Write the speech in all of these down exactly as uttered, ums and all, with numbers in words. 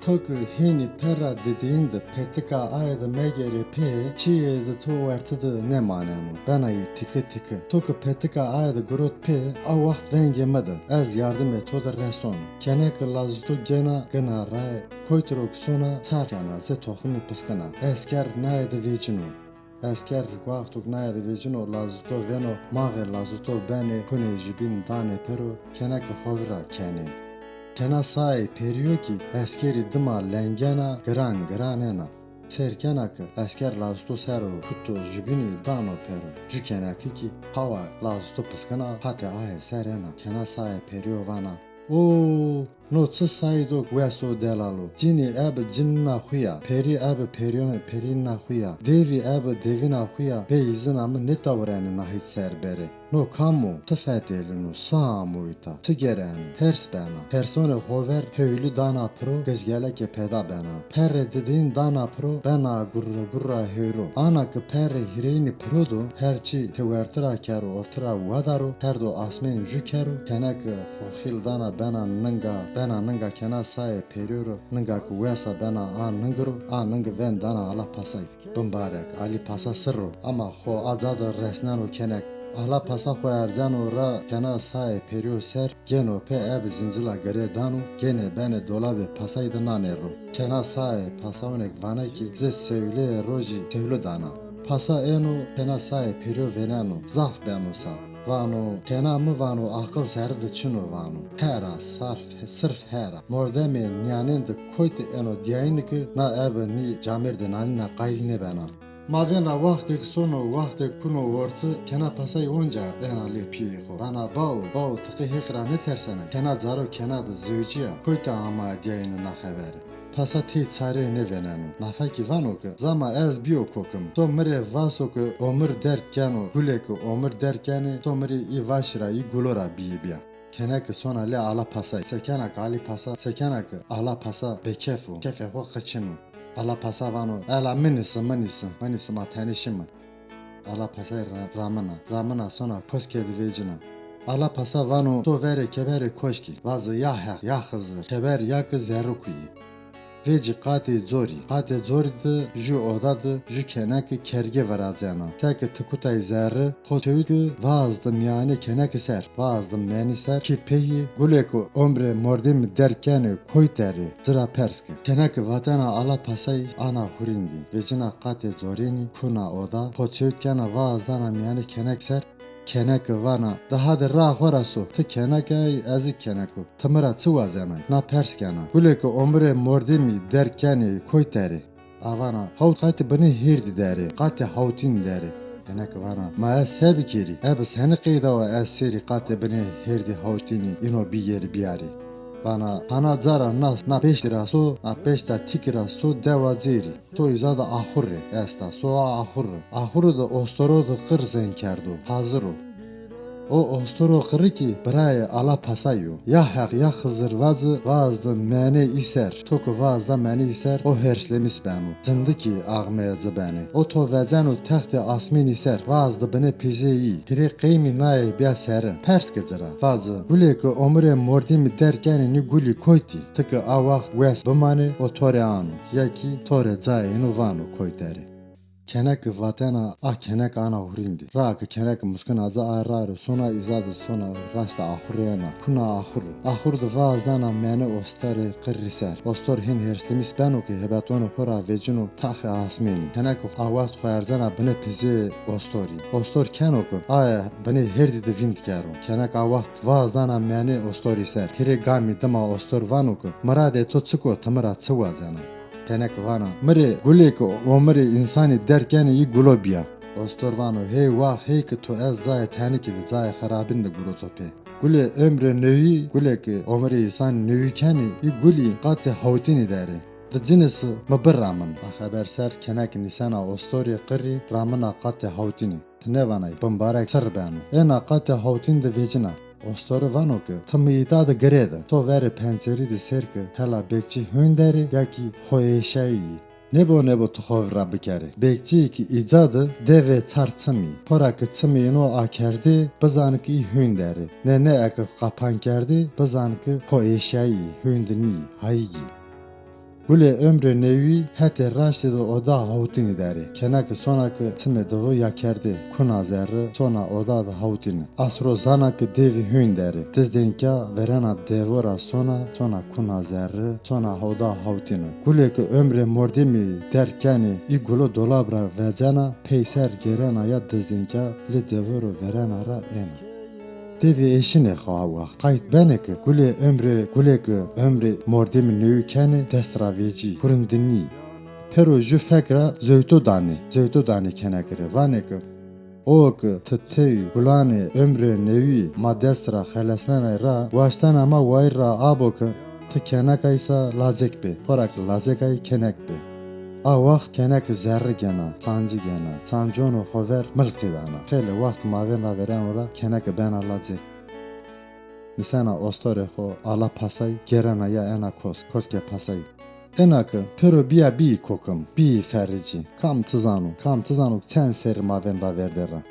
To ki hênî perra didîyin de petika aye de megerê pê, çîyê de to werte de nêmaneno. Bena yê tike tike. To ki petika aye de girot pê, a waxt vengê mi de, ez yardimê to de reson. Keneke lazito gêna gina raye, koytiro ki sona sar kena, zê toximî piskina. Esker naye de vecino. Esker wexto ki naye de vecino, lazito vêno, maxê lazito benê, kunê jubîn danê pêro, keneke xo vîr ra kenê. Kena saê perîyo kî eskerî dima lengena, giran giran êna. Sêr kena ki esker lazito ser o kuto jubînî dano pêro. Ju keneke kî hawa lazito piskena, hatê aye ser êna. Kena saê perîyo vana, "O, no çi sayîdo weso delalo? Cinî ebi cinîna xu ya, perî ebi perîyon-, perînîna xu ya, devî ebi devîna xu ya, bê îzina mi nêtawirêne na hîç ser bêrê. No kam o? Çi fetelîno? Çi amo îta? Çi gêreno?" Pers bena. Personê xo ver hewlî dana piro, gijgeleke peyda bena. Perrê didîyin dana piro, bena gurre gurra hewro. Ana ki perrê hîrêyinî piro do, her çî têwerte ra kero, orte ra wedaro, her do asmên ju kero, keneke xo xîl dana bena ninga, bena ninga kena saê perîyo ro, ninga ki wesa bena a ningi ro, a ningi ven dana Ala Pasay. Bimbarek, Alî Pasa sirr o, ama xo a ca de resneno kenek. Ala Pasa xo erceno ra kena saê perîyo ser, gêno pê ebi zincila girê dano, gênê benê dolabê pasay de nanê ro. Kena saê pasawunêk vana ki zê sewleyê rojî sewle dana. Pasa êno kena saê perîyo vêneno, zaf beno sa. Vano, "Kena mi," vano, "aqil seri de çin o," vano. Hera, sarf, sirf hera. Mordemê nîyanên de koyte êno dîyayîne ki na ebi nî camêrdê nanîna qayîl nêbena. Mavên ra wextêk sono, wextêk kuno orte, kena pasay onca êna lê pîyê xo. Vana, "Bawo, bawo, ti qey Heqî ra nêtersena? Kena caro kena de zewcîya, koyte amaya dîyayîne na xebere?" Pasa tey çareyê nêvêneno. Nafa kî vano ki, "Zama ez bîyo kokim. To mi rê vaso ki omir derg keno, gulê ki omir derg kenê, to mi rê î vaşî ra, î gulo ra bîyî bîya." Keneke sona lê Ala Pasay. Sekena ki Alî Pasa, sekena ki Ala Pasa bêkef o, kefê xo qiçin o. Ala Pasa vano, "Ela mi nîsi, mi nîsi, mi nîsi, ma tenê şîme." Ala Pasay ra-, ramina, ramina sona koşkê de vecina. Ala Pasa vano, "To verê keberê koşkî, vaze ya Heq, ya Xizir, keber ya ki zerrê kuyî." Vecî qatê corî. Qatê corî de ju oda de ju keneke kerge viracena. Seke tikutay zerre, xo tewt ki vaz de mîyanê keneke ser. Vaz de menî ser, kî peyî gulê ki omrê mordemî derg kenê koyte rê, ci ra pers ki. Keneke vatena Ala Pasay ana hurîndî. Vecina qatê corênî, kuna oda, xo tewt kena vaz dana mîyanê kenek ser, Keneke vana, "De hadi raa xo ra so, ti keneke ay, ez kî keneko. Ti mi ra çi wazenay?" Na pers kena. Gulê ki omrê mordemî derg kenê koyte rê? A vana, "Hawt qatê binê hêrdî der ê, qatê hawtînî der ê." Keneke vana, "Ma ez se bikerî? Ebi senî qeyda wa ez sêrî qatê binê hêrdî hawtînî îno bîyerî bîyarî?" Vana, "Hana ca ra na, na peştî ra so, na peşta tîkî ra so dewa cêrî. To îza de axurê esta, so a axurî. Axurî de ostoro de qir zeng kerdo, hazir o. O ostoro qirî kî birayê Ala Pasay o. Ya Heq ya Xizir vazi, vaz de menê î ser. To ki vaz da menê î ser, o hêrslemîs beno. Cindikî axmeyê ci benê. O to veceno textê asmênî ser, vaz de binê pîzeyê î. Hîrê qeymî nayê bîya sere. Pers ki ci ra. Vazi, gulê ki omrê mordemî derg kenê nî gulî koytî? Ti ki a waxt wes bimanê, o to rê ano. Ya kî to rê cayê îno vano koyte rê." Keneke vatena, a keneke ana hurîndî. Raa ki keneke muskina ci, a raa rê sona îza de sona raşta axurê ena. Kuna axurî. Axurî de vaz dana menê ostorê qirî ser. Ostor hên hêrslemîs beno ki hebetonê xo ra vecino taxê asmênî. Keneke a waxt xo erzena binê pîzeyê ostorî. Ostor keno ki aye binê hêrdî de vînd kero. Keneke a waxt vaz dana menê ostorî ser. Hîrê gamî dima ostor vano ki, "Miradê to çik o, ti mi ra çi wazenay?" Keneke vana, "Mi rê gulê ki omirê însanî derg kenê î gulo bîya." Ostor vano, "Hey wax hey ki to ez cayê tenikî de, cayê xerabîn de guroto pê. Gulê omrê newî, gulê ki omirê însanî newî kenê, î gulî qatê hawtînî der ê. Di cinî si mi biramin." A xeber ser keneke nîsena ostorê qirî, ramina qatê hawtînî. Ti nêvanay, bimbarek sirr beno. Êna qatê hawtîn de vecina. Ostore vano ki, "Ti mi îta de girêde. To verê pencerî de sêr ki hela bekçî hûn der ê ya kî xo êşayî yî. Nêbo nêbo ti xo vîr ra bikerê." Bekçîyê kî îca de devê çar çimî. Xora ki çimê îno akerdê, bizan ki î hûn der ê. Nê nê eke qapan kerdê, bizan ki xo êşayî yî, hûn de nîyî, hayîg î. Gulê omrê newî hetê raştî de oda hawtînî der ê. Kêneke sona ke çimê devo ya kerdê, kuna zerre, sona oda de hawtîne. Asro zana ke dêvî hûyn der ê. Dizdênka verena devo ra sona, sona kuna zerre, sona oda hawtîne. Gulê ke omrê mordemî derg kenê, î gulo dolab ra vecena, peyser gêrena ya dizdênka lê devo ro verena ra êna. Dêvî eşînê xo a waxt. Qayt benê ke gulê omrê, gulê ke omrê mordemî newî kenê dest ra vecî, hurindinî. Pêro jû fek ra zewto danê, zewto danê kêneke rê. Vanê ke o ke ti tey gulanê omrê newî ma dest ra xelesnenay ra, waştena ma wayîr ra abo ke ti kênekay sa lacek bê, xora ke lacekay kênek bê. A waxt kêneke zerre gena, sancî gena, sancono xo ver milqî dana. Xeylê waxt mavên ra vêreno ra kêneke bena lacek. Nisena ostorê xo ala pasay, gêrena ya ena kos, koskê pasay. Ena ke pêro bîya bîyî kokim, bîyî fericî. Kam ti zano, kam ti zano çend serrî mavên ra vêrdê ra.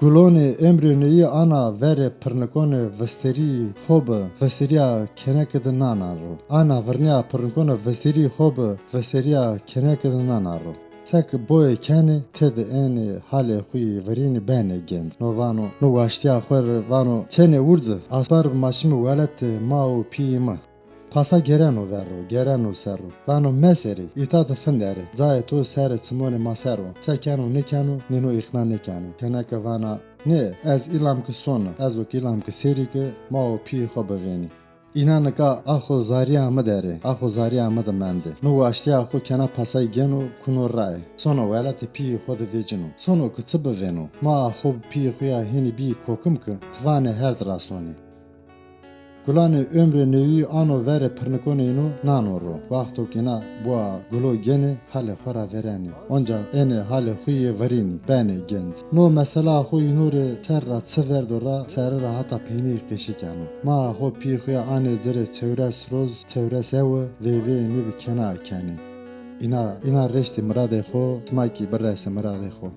Gulonê omrê newî ana verê pirnikonê vistirî xo bi vistirîya kêneke de nana ro. Ana virnîya pirnikonê vistirî xo bi vistirîya kêneke de nana ro. Seke boye kenê, tede ênê halê xo yê virînî benê genc. No vano, no waştîya xo rê vano, "Çênê urze, asper bi ma şîme welatê ma û pîyê mi." Pasa gêreno ver ro, gêreno ser ro. Vano, "Meserê, îta ti finderê. Cayê to serê çimonê ma ser o." Se keno nêkeno, nîno îqna nêkeno. Kêneke vana, "Nê, ez îlam ke sona, ez o ke îlam ke sêrî ke ma û pîyê xo bivênî." Îna nika a xo zarîya mi der ê, a xo zarîya mi de mendê. No waştîya xo kena pasay geno, kuno rae. Sono welatê pîyê xo de vecîno. Sono ke çi bivêno? Ma a xo bi pîyê xo ya hênî bîyî kokim ke ti vanê herd ra sonê. Gulanê omrê newî ano verê pirnikonê îno nano ro. Waxto ke îna boa gulo gênê, halê xo ra vêrenê. Onca ênê halê xo yê virînî, benê genc. No mesela xo îno rê ser ra çi verdo ra, sere ra hata peynî qeşî keno. Ma xo pîyê xo ya anê ci rê çewres roz, çewres ewe, veyveyê nê bi kena kenê. Îna, îna reştê miradê xo, sima kî biresê miradê xo.